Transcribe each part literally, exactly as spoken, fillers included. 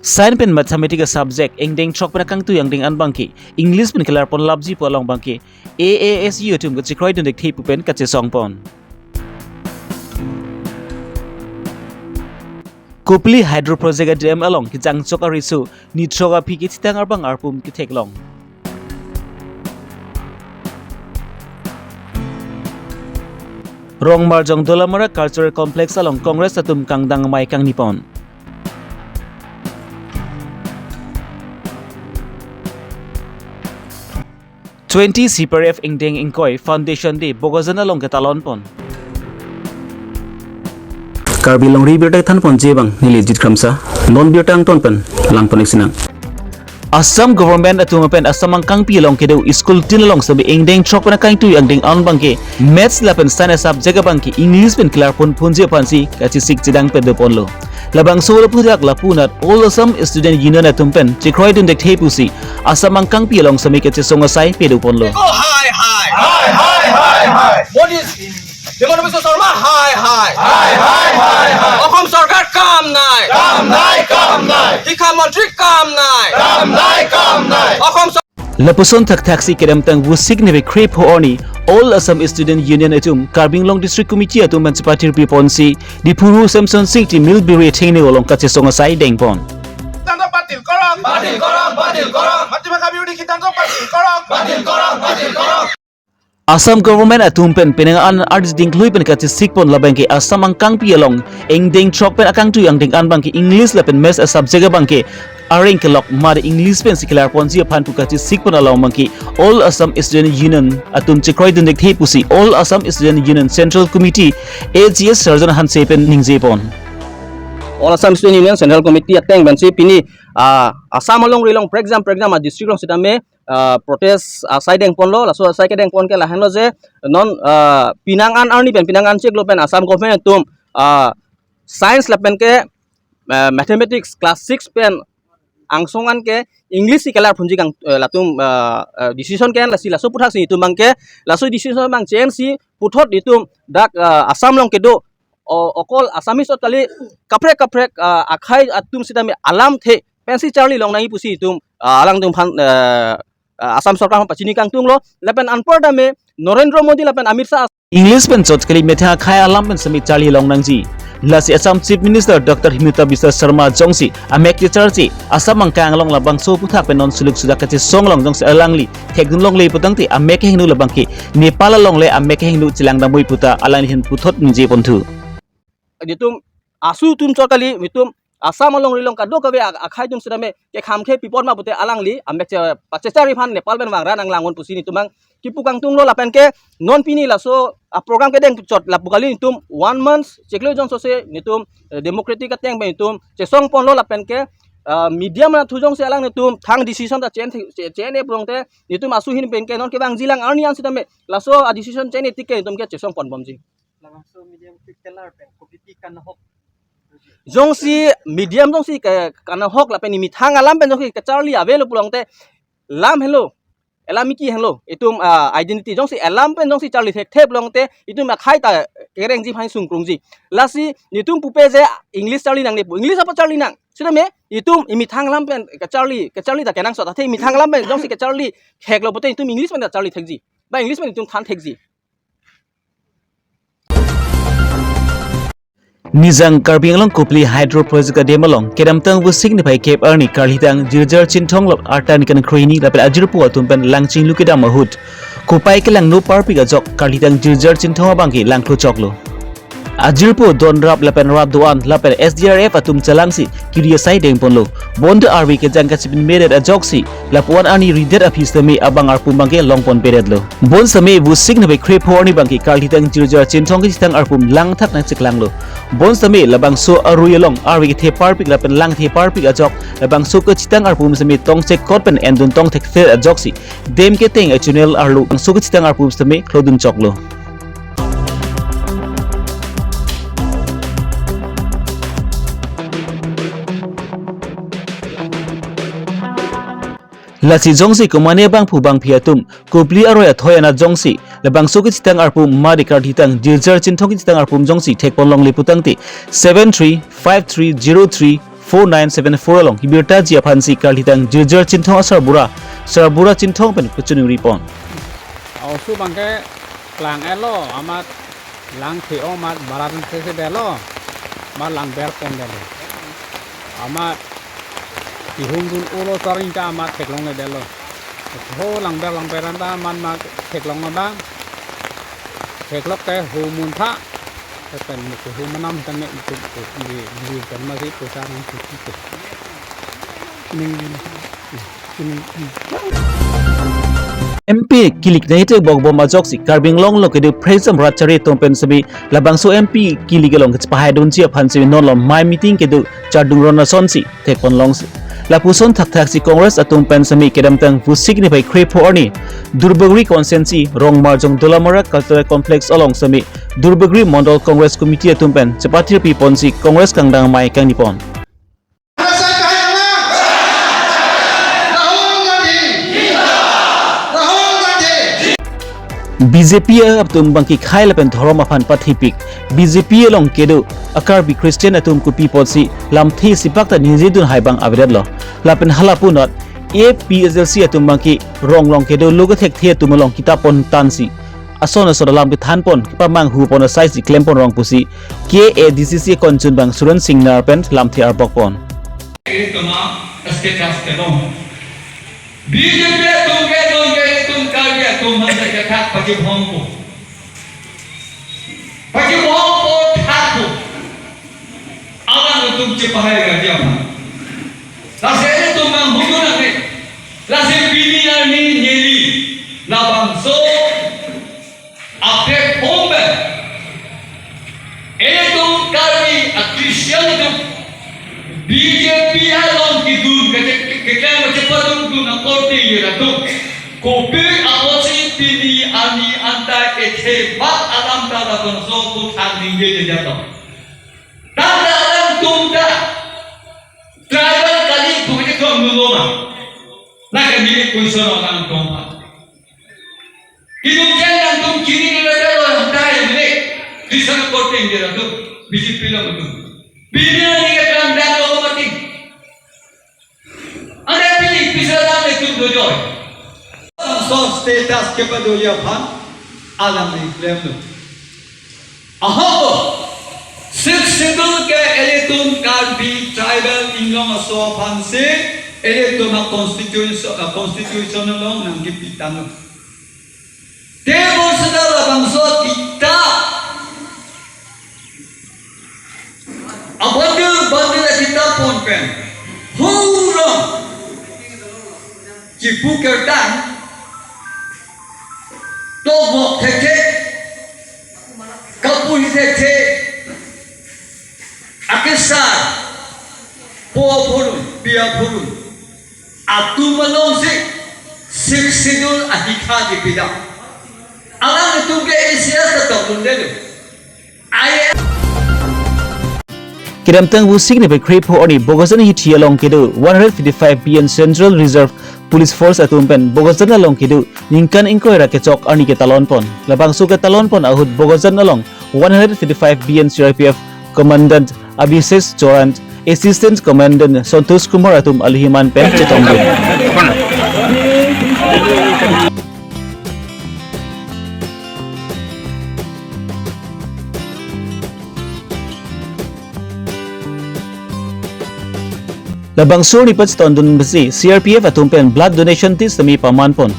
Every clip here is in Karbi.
Science pen Mathematics a-subject engdeng throk pen akangtui angdeng an abangke English pen kelar pon lapji pu along abangke A A S U atum kachekroi dundekthe pu pen kachesong pon. Kopili Hydro Project a-dam along kejangchok ariso ni throk aphi kethitang abang arpum ketheklong. Rongmarjong Dolamara Cultural Complex along Congress atum kangdang amei kangni pon. Twenty C P R F ingdeng ingkoi Foundation Day Bokajan along ketalon pon. Karbi Longri birta than ponji abang neli Jit Kramsa, non birta angton pen lang pon-ik sinang. Assam Government atum pen Assam angkangpi along kedo school tin along sitame ingdeng throk pen akangtui angdeng an abangke Maths lapen Science subject abangke English pen kelar pon ponji aphansi kachesik chedang pado ponlo. Labangso lapu dak lapu anat All Assam Student Union atum pen chekroi dundekthe pusi Assam angkangpi along sitame kachesong asai pado ponlo. Hai hai hai hai hai hai. Modi, Himanta Biswa Sarma hai hai. Hai hai hai hai. অসম চৰকাৰ কাম নাই। কাম নাই, কাম নাই। শিক্ষা মন্ত্ৰী কাম নাই। কাম নাই, কাম নাই। অসম চৰ- Lapuson thakthak si kedamtang Vosik niphai krepho arni All Assam Student Union atum Karbi Anglong District Committee atum pen chepathirpi ponsi Diphu Ru Semson Sing Timil Biri athengno along kachesong asai deng pon. সিদ্ধান্ত বাতিল কৰক। বাতিল কৰক, বাতিল কৰক। মাতৃভাষা বিৰোধী সিদ্ধান্ত বাতিল কৰক। বাতিল কৰক, বাতিল কৰক। Assam Government atum pen penang an ardi dingklui pen kachesik pon labangke Assam angkangpi along ingdeng throk pen akangtui angdeng an abangke English lapen Maths a-subject abangke areng kelok mari English pensi kelar ponji aphan pu kachesik pon along abangke All Assam Student Union atum chekroi dundekthe pusi All Assam Student Union Central Committee A G S Sarjon Hanse pen ningje pon. All Assam Student Union Central Committee ateng pensi pini, ah, Assam alongri along prekjam prekjam a-district along sitame, ah, protest asai deng ponlo, laso asai kedeng pon ke lahenlo je non, ah, penang an arni pen penang an chiklo pen Assam Government atum, ah, Science lapen ke, ah, Mathematics class six pen angsong an ke English si kelar ponji kang, eh, latum, ah, ah, decision ke-en lasi laso aputhak si itum abangke laso decision abang change si puthot itum dak, ah, Assam along kedo o-, okol Assamese ot kali kaprek kaprek, ah, akhai atum sitame alamthe pensi charli long nangji pusi itum, ah, alangtum aphan, eh, ah, Assam Sorkar aphan pachini kangtunglo lapen anpar tame Narendra Modi lapen Amit Shah English pen chot kali methang akhai alam pen sitame charli long nangji. Lasi Assam Chief Minister Doctor Himanta Biswa Sarma jongsi amek kecharche Assam angkang along labangso aputhak pen non suluk sudak kachesong along jongsi alangli thekdun longle putangte amek hingno labangke Nepal along le amek hingno chelang damnoi puta alangli ahin puthot ningje ponthu. Itum asu atum chot kali, itum Assam alongri along kadokave a-, akhai atum sitame kekham khe pipon ma pute alangli amek che pachechari aphan Nepal pen vangra nanglang un pusi itum abang kipu kangtunglo lapen ke non pini laso a-program kedeng chot lapu kali itum one month chiklo jongso si itum, eh, democratic ateng pen itum chesong ponlo lapen ke, ah, media mena thu jongsi alanglitum thang decision ta chen the-, che-, chen-e pulote itum asu ahin pen ke non kevangjilang arni an sitame laso a-decision chen-e tik ke itum ke chesong ponbomji. Labangso medium ke kelar pen kopiti kanahok. Jongsi medium jongsi ke kanahok lapen imethang alam pen jongsi kecharli avelo pulote lam helo. Elam iki helo. Itum, ah, identity jongsi elam pen jongsi charli thekthe pulote itum akhai ta kerengji aphan sungkrungji. Lasi itum pupe je English charli nangne pu. English apa charli nang? Sitame itum imethang alam pen kecharli, kecharli ta kenangsot. Athe imethang alam pen jongsi kecharli theklo pute itum English pen ta charli thekji. Ba English pen itum than thekji. Nijang Karbi Anglong Kopili Hydro Project a-dam along kedamtang Vosik niphai kep arni karlitang Jirjar Chinthong lap arta nikan kroini lapen ajirpo atum pen lang chinglu kedam ahut kopai kelangno parpik ajok karlitang Jirjar Chinthong abangke langthu choklo. Ajirpo don rap lapen rat do-an lapen S D R F atum chelangsi kiri asai deng ponlo. Bonta arve kejang kachipin meret ajoksi lapu-an arni ridet aphi sitame abang arpum abangke long pon peretlo. Bonsitame Vosik niphai krepho arni abangke karlitang Jirjar Chinthong kethitang arpum langthak nangcheklanglo. Bonsitame labangso arui along arve kethe parpik lapen lang kethe parpik ajok labangso kethitang arpum sitame tongchek kot pen endun tong thekthe ajoksi dam keteng a-channel arlo bangso kethitang arpum sitame khlodun choklo. Lasi jongsi komane bangphu bangphi atum Kopili aroi athoi anat jongsi labangso kethitang arpum mari karlitang Jirjar Chinthong kethitang arpum jongsi thekpon longle putangte seven three five three zero three four nine seven four along kebirta ji aphansi karlitang Jirjar Chinthong asarbura, sarbura Chinthong pen kachiningri pon. Oso abangke klang-etlo, amat lang the-o, amat baran sese detlo, amat lang ber pon detlo. Amat kehung dun-olo, soring ta amat theklongledetlo. Ho lang ber lang ber anta amat ma theklong abang. Theklok ke ho muntha. Pen ke ho manam tame itu di di kan masih pusat nang itu. Ning ning. M P kilik nahite bokbom ajoksi Karbi Anglong along kedo Phrezam Rat Chari atum pen semi labangso M P kilik along kechepahaidunji aphan semi non lo mai meeting kedo chardung ron asonsi thekpon longsi. Lapuson thakthaksi Congress atum pen semi kedamtang Vosik niphai krepho arni Duarbagori constituency Rongmarjong Dolamara Cultural Complex along semi Duarbagori Mondol Congress Committee atum pen chepathirpi ponsi Congress kangdang mai kangni pon. B J P atum abangke khei lapen dhorom aphan pathipik. B J P along kedo a-Karbi Christian atum kopi apotsi lamthe isipak ta ningjedun hai abang avedetlo. Lapen halapu anat A P H L C atum abangke rong along kedo lo kethekthe atum along kitap pon tansi ason ason alam kethan pon kepamanghu pon asaisi klem pon rong pusi K A D C C konchun abang Suren Singnar pen lamthe arbok pon. Ilitum a-status kelong. B J P atum ke atum ke ilitum Karbi atum aphan kethak pachibhong po. Pachibhong po thak po. Alangtum chepahai raja aphan. Lasi ilitum abang hudu nang ke. Lasi pini arni neli labangso a-platform pen ilitum Karbi a-Christian atum B J P along kedun ke ke ke keklem kechepadun dun akorte ye atum. Kopi apotsi pini arni anta ethebak alam ta labangso aphuthak ningje jejatlo. Tangte alangtum ta tribal kali pu kachetong dunlo ma. Lake neli question alangtum aphan. Kedun jen alangtum chinine ladak lo hantai mene. Christian akorte ye atum. B J P along atum. Pini arni ke kangdang lo mati. Ante pini pisa alam le tum dojoi. So status kepadoji aphan alam ni klemlo. Ahok, Sixth Schedule ke ilitum Karbi tribal inglong aso aphansi ilitum a-constitution, a-constitution along nangkepitanglo. Tebor seta labangso kitap, abundle bundle akitap pon pen, hurong chipu kertang, tobok thekthe, kapu hi thekthe, akesar, po phurun, pia phurun atum alongsi Sixth Schedule ahikha kepidam. Alangtum ke A C S ta tokdunde do. Ai kedamtang Vosik niphai krepho arni Bokajan hithi along kedo one hundred fifty-five B N Central Reserve Police Force atum pen Bokajan along kedo ningkan ingkoi ra kechok arni ketalon pon. Labangso ketalon pon ahut Bokajan along one hundred fifty-five B N C R P F Commandant Abhisesh Choran, Assistant Commandant Santosh Kumar atum aluhiman pen chetongdun. Labangso arni pachetongdun pensi C R P F atum pen blood donation test tame paman pon.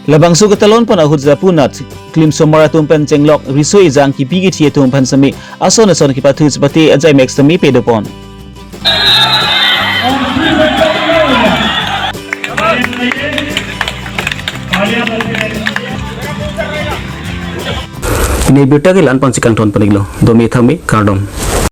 Labangso ketalon pon ahut lapu anat klimsomar atum pen chenglok riso ejang kipi kithi atum aphan semi ason ason kepathu chepate ajai mek semi pado pon. Ne birta kelang-an pon si kangton pon-iklo. Domi thangmi kardom.